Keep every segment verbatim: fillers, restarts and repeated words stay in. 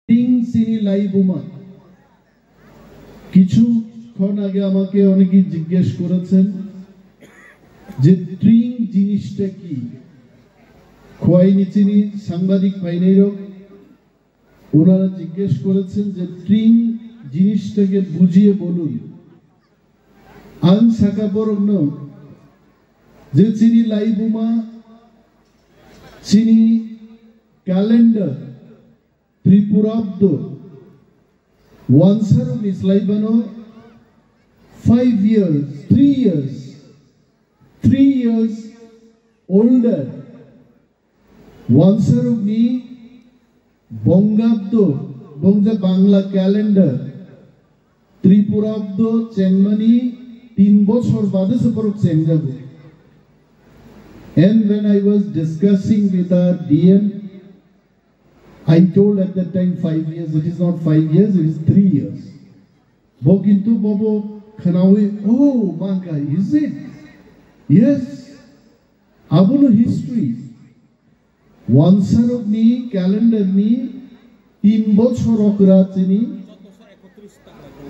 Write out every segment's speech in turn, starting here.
ট্রিং চিনি লাইবুমা। কিছুক্ষণ আগে আমাকে অনেকেই জিজ্ঞেস করেছেন যে ট্রিং জিনিসটা কি। খোয়াইনি চিনি সাংবাদিক ভাইনাইরও ওনারা জিজ্ঞেস করেছেন যে ট্রিং জিনিসটাকে বুঝিয়ে বলুন। Ang saka borokno je chini laibuma, chini calendar, Tripurabdo, wansarokni slai bano five years, three years, three years older. Wansarokni Bongabdo, bongja Bangla calendar, Tripurabdo chengmani tin bochor bade se borok chengjago. And when I was discussing with our D M, I told at that time five years, it is not five years, it is three years. Bo kintu bobo khnawi, "Oh, mangka, is it?" Yes, abono history. Wansarokni calendar ni tin bochor okra chini,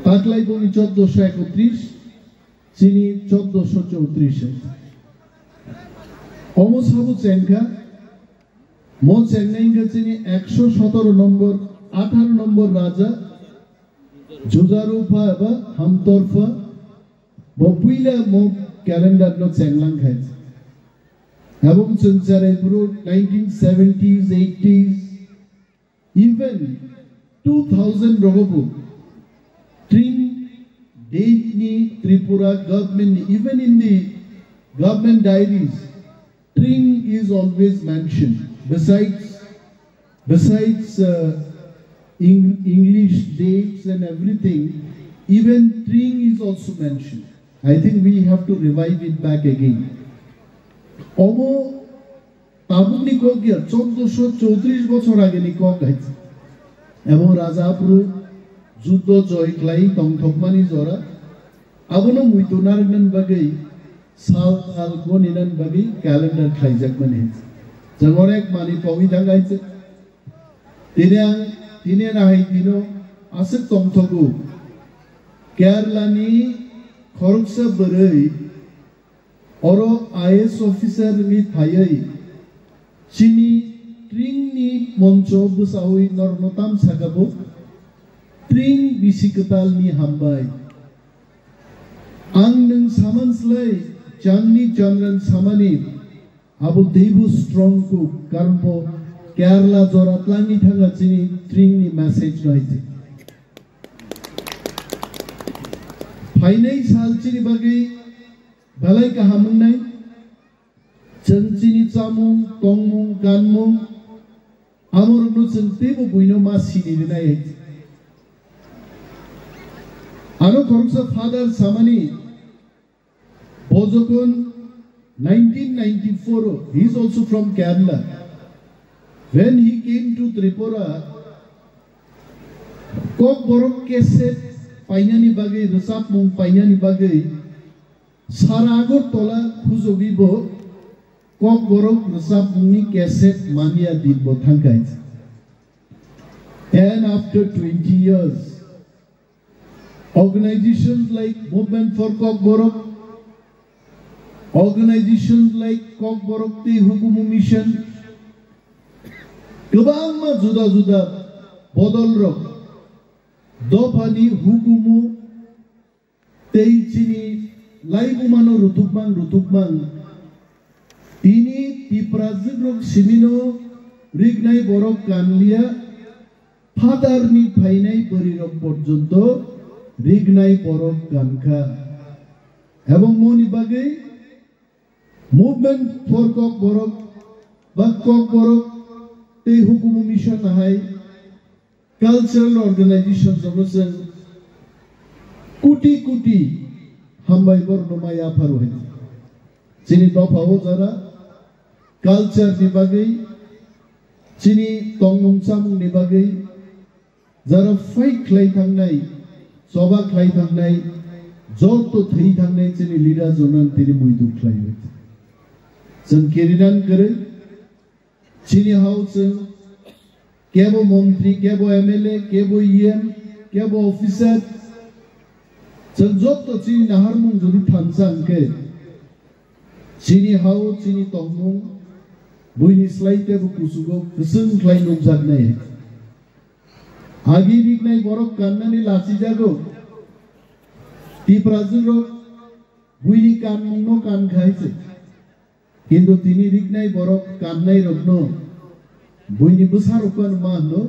taklai boni choddoso ekotris, chini choddoso chowtris. Omo sabo chengkha, mo chengnai wngkha chini ekso sotoro nombor, atharo nombor raja, Jujarupa eba Hamtorpa, bo puila mo calendar no chenglang khai. Ebong chwng cherai bwrwi nineteen seventies, eighties, even two thousand rogobo Tring date ni Tripura government ni, even in the government diaries, Tring is always mentioned. Besides, besides uh, Eng- English dates and everything, even Tring is also mentioned. I think we have to revive it back again. Omo tabukni kok ya, choddoso chowtris bochor ageni kok hai. Ebong raja aphuru juddo joy khlai tongthokmani jora. Abono muitu narwknani bagwi sal sal goninan bagwi calendar khlaijakmani. Chwng onek manwi pogwi thangkha hai se. Tini ang, tini ang hai dino aswk tongthogo. Kerala ni khoroksa bwrwi oro I A S officer ni phaiwi chini Tring ni moncho bwchawi norokno tam sakabo, Tring bisi kwtal ni hambai. Ang nwng saman slai changni changran samani abo teibo strong kuk, karon bo Kerala jora tlangwi thangkha chini Tring ni message no hai se. Phainai sal chini bagwi belai kaham wngnai. Chwng chini chamung, tongmung, kanmung, amorokno chwng teibo buino ma sini rinai. Ano khoroksa father samani, bo jokhon nineteen ninety-four o, he is also from Kerala. When he came to Tripura, Kokborok cassette painani bagwi, rwchapmung painani bagwi, Sara Agartala khujogwi bo Kokborok rwchapmungni cassette manya din bo thangkha. And after twenty years, organizations like Movement for Kokborok, organizations like Kokborok Tei Hukumu Mission, kwbangma juda juda bodolrok dophani hukumu tei chini laibumano rutukmang rutukmang. Tini Tiprajwkrok simino rignai borok kanliya, phatarni phainai bwrwirok porjonto rignai borok kankha. Ebong moni bagwi Movement for Kokborok ba Kokborok tei Hukumu Mission hai cultural organizations rokno chwng kuti kuti hambai borokno mai yapharo hai. Chini dopha o jara culture ni bagwi, chini tongmung chamung ni bagwi, jara fight khlai thangnai, choba khlai thangnai, joto thwi thangnai chini leader jonan tini muitu khlai o. Chwng kirinan kwrwi, chini hao chwng Kebo montri, kebo M L A, kebo E M, kebo officer, chwng joto chini naharmung jodi thansa hwnkhe, chini hao, chini tongmung, buini slai tebo kuchugo kwchwng khlai nukjaknai. Agi riknai borok kannani lachijago. Tiprajwk rok buini kanmungno kan khai se. Kintu tini riknai borok kannairokno buini bwsarokno ma hwno,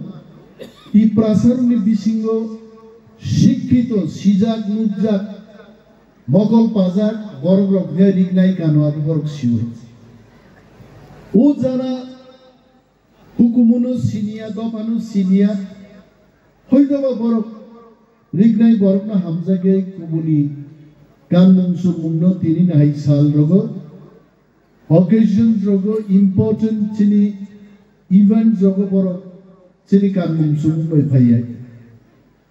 Tiprasarokni bisingo sikkito, sijak, nukjak, mokol pajak borokrok hwnkhe riknai kano abo borok sio. O jara hukumuno siniya, dophano siniya, hoitoba borok riknai borokno hamjakgwi kubuni kanmung chumungno tini nahai sal rogo, occasions rogo, important chini events rogo borok chini kanmung chumung bai phaiya.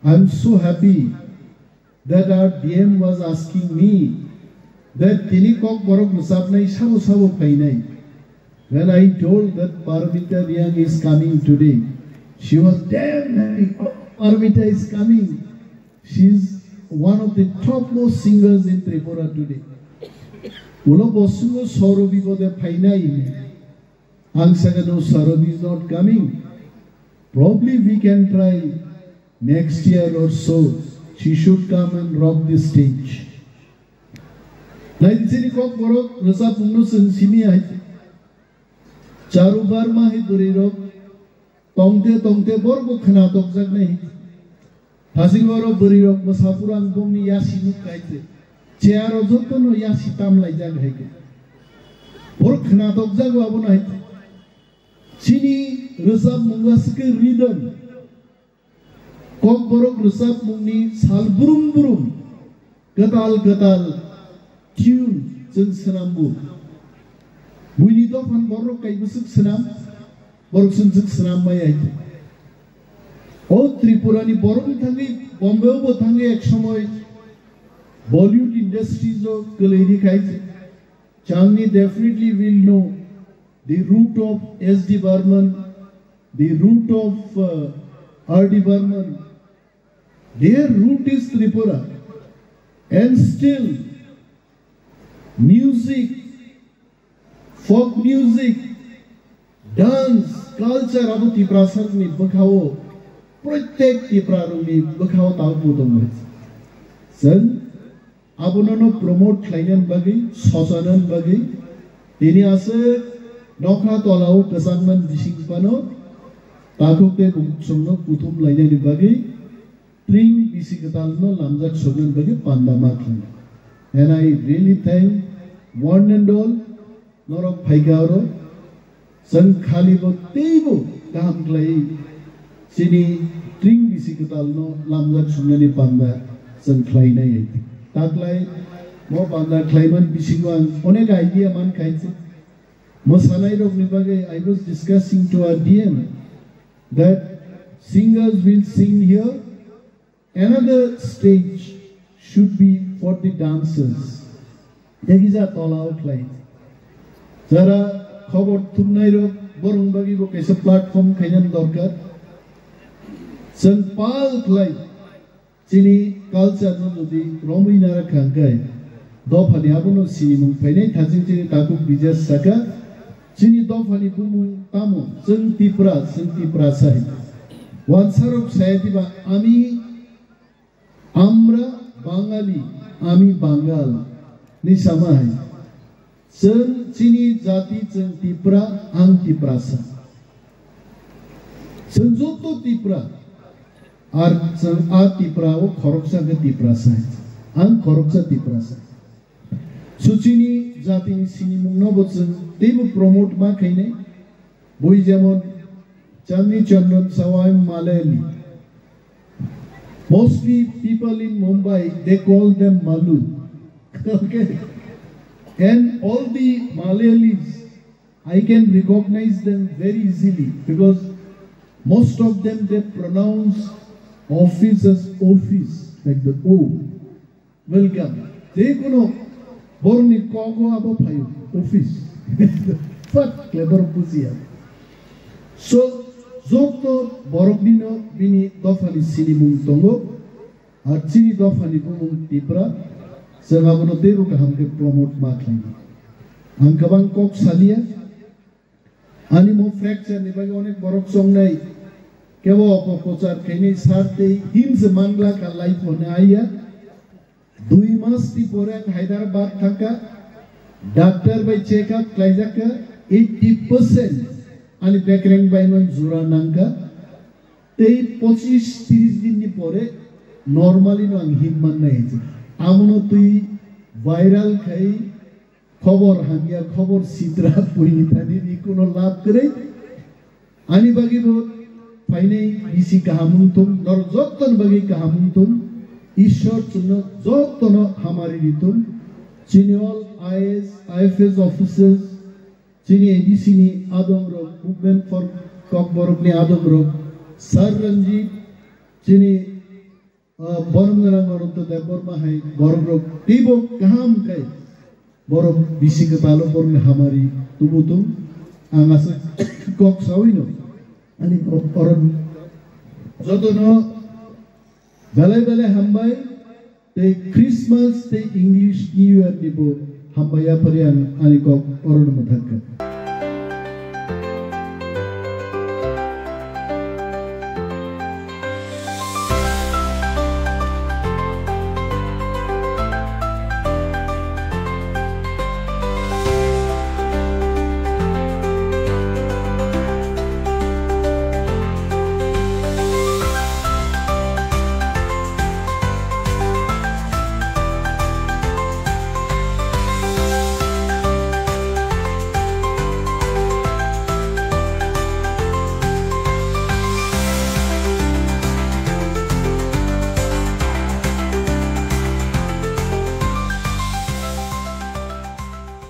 I'm so happy that our D M was asking me that tini Kokborok rwchapnai sabo sabo phainai. When I told that Parmita Reang is coming today, she was damn happy. "Oh, Parmita is coming. She is one of the topmost singers in Tripura today." Ulo bosungo Sauravi bode phainai. Ang sakha, "No, Sauravi is not coming. Probably we can try next year or so. She should come and rock the stage." Nai chini Kokborok rwchapmungno chwng simi hai. Charu Barma hai bwrwi rok tongte tongte borok bo khna tokjaknai. Thasing oro bwrwi rok bwsa pura ang bongni yasi nuk kai te. Chair o joto no yasi tam laijak hai ke. Borok khna tokjago abo nai. Chini rwchapmung aswk khe rhythm. Kokborok rwchapmungni sal brum brum, kwtal kwtal tune chwng swnamgo. Buini dophani borok kai bwswk swnam, borok chwng swk swnam maya hai. O Tripurani borokni thangwi Bombay-o bo thangwi ek somoi Bollywood industries-o kwlwi ri khai. Changni definitely will know the root of S D Barman, the root of, uh, R D Barman. Their root is Tripura. And still, music, folk music, dance, culture abo Tiprasarokni bwkhao, protek Tiprarokni bwkhao tabukbo tongmani. Chwng abono no promote khlainani bagwi, sochana bagwi, tini aswk nokha tolao kwchangmani bising phano takhuk tei bukhuk songno kuthum lainani bagwi tring bisi kwtalno lamjak soknani bagwi panda ma khlai. And I really thank one and all, norok phaikha oro, chwng khalibo teibo kaham khlaiwi chini tring bisi kwtalno lamjak soknani panda chwng khlainai. Taklai mo panda khlaiman bisingo ang onek idea man khainse. Mwsanairokni bagwi I was discussing to our D M that singers will sing here, another stage should be for the dancers. Ekija tolao khlai. Jara khobor thumnairok borong bagwi bo kaisa platform khainani dorkar. Chwng pal khlai. Chini culture no jodi romwi nara khangkhai, dophani abono sinimung phainai thaching chini takhuk Bijesh saka, chini dophani bumung tamo, chwng Tipra, chwng Tiprasa hai. Wansarok saya diba, "Ami, amra Bangali, ami Bangal," ni sama hai. Chwng chini jati chwng Tipra, ang Tiprasa. Chwng joto Tipra. Ar chwng a Tipra o khoroksa khe Tiprasa hai. Ang khoroksa Tiprasa. So chini jatini sinimungno bo chwng teibo promote ma khainai. Bui jemon Chandni Chandan Sawai Malayali. Mostly people in Mumbai, they call them Malu. Okay? And all the Malayalis, I can recognize them very easily because most of them, they pronounce office as office, like the O. Welcome. Jekunu borni kogo abo phaio, office. Fat kle borok bujiya. So, Joto boroknino bini dophani sinimung tongo, ar chini dophani bumung Tipra, chwng abono teibo kaham khe promote ma khlainai. Ang kwbang kok saliya, ani mo fracture ni bagwi onek borok chongnai, kebo opoprochar khainai, sar tei himse mangla ka life hone aiya. Dui mas ni pore ang Hyderabad thangkha, doctor bai check up khlaijak kha, eighty percent ani bekreng bai man jura nangkha, tei pochis tris din ni pore normally no ang him mannai hinse. Amono twi viral khai khobor hamya, khobor sitra puini thani ni kuno lab kwrwi. Ani bagwi bo phainai bisi kaham wng thung, norok jottoni bagwi kaham wng thung, Ishwar chwngno jottono hamari ri thung. Chini all I A S, I F S officers, chini A D C ni adom rok, Movement for Kokborok ni adom rok, Sir Ranjit, chini Ah, borom gwnang Ananta Debbarma hai borok rok teibo kaham khai borok bisi kwtalo borokni hamari tubu tung. Ang aswk kok sawi no ani o-, oron jotono belai belai hambai tei Christmas tei English New Year ni bo hambai yaphari ang ani kok oron mwthak kha.